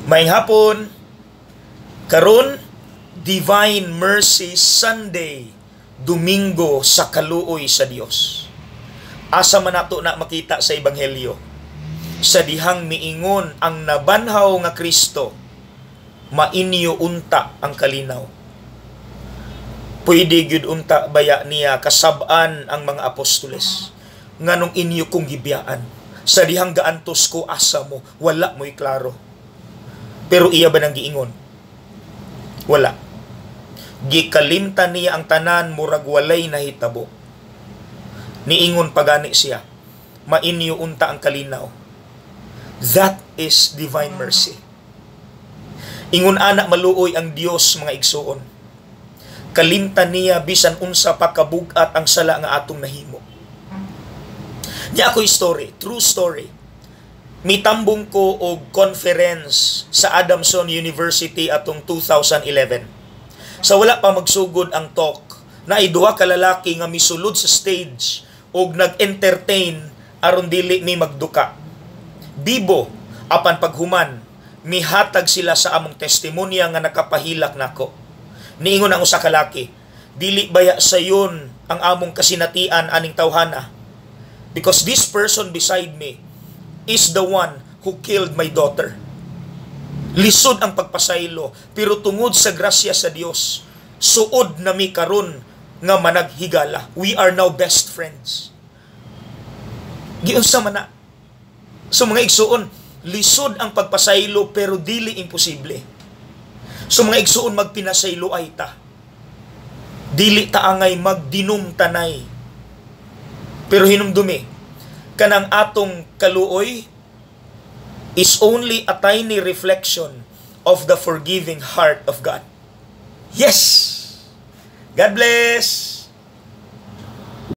Maayong hapon, karon Divine Mercy Sunday, Domingo sa kaluoy sa Dios. Asa man nato na makita sa Ebanghelyo? Sa dihang miingon ang nabanhaw nga Kristo, "Mainyo unta ang kalinaw." Pwede gyud unta baya niya kasab-an ang mga apostoles, "Nganong inyo kong gibiyaan? Sa dihang gaantos ko, asa mo? Wala mo'y klaro." Pero iya ba nang giingon? Wala. Gikalimtan niya ang tanan, murag walay nahitabo. Niingon pagani siya, "Mainyo unta ang kalinaw." That is divine mercy. Ingon ana maluoy ang Dios, mga igsuon. Kalimtan niya bisan unsa pa kabugat ang sala nga atong nahimo. Nya ako story, true story. Mitambong ko og conference sa Adamson University atong 2011. Sa wala pa magsugod ang talk, naay duha ka lalaki nga misulod sa stage og nag-entertain aron dili mi magduka. Bibo, apan paghuman, mihatag sila sa among testimonya nga nakapahilak nako. Niingon ang usa ka laki, "Dili baya sayon ang among kasinatian aning tawhana? Because this person beside me is the one who killed my daughter." Lisod ang pagpasaylo, pero tungod sa grasya sa Dios, suod na mi karon nga managhigala. We are now best friends. Giunsa man na? So mga igsuon, lisod ang pagpasaylo pero dili imposible. So mga igsuon, magpinasaylo ay ta. Dili ta angay magdinumtanay. Pero hinumdumi, kanang atong kaluoy is only a tiny reflection of the forgiving heart of God. Yes! God bless!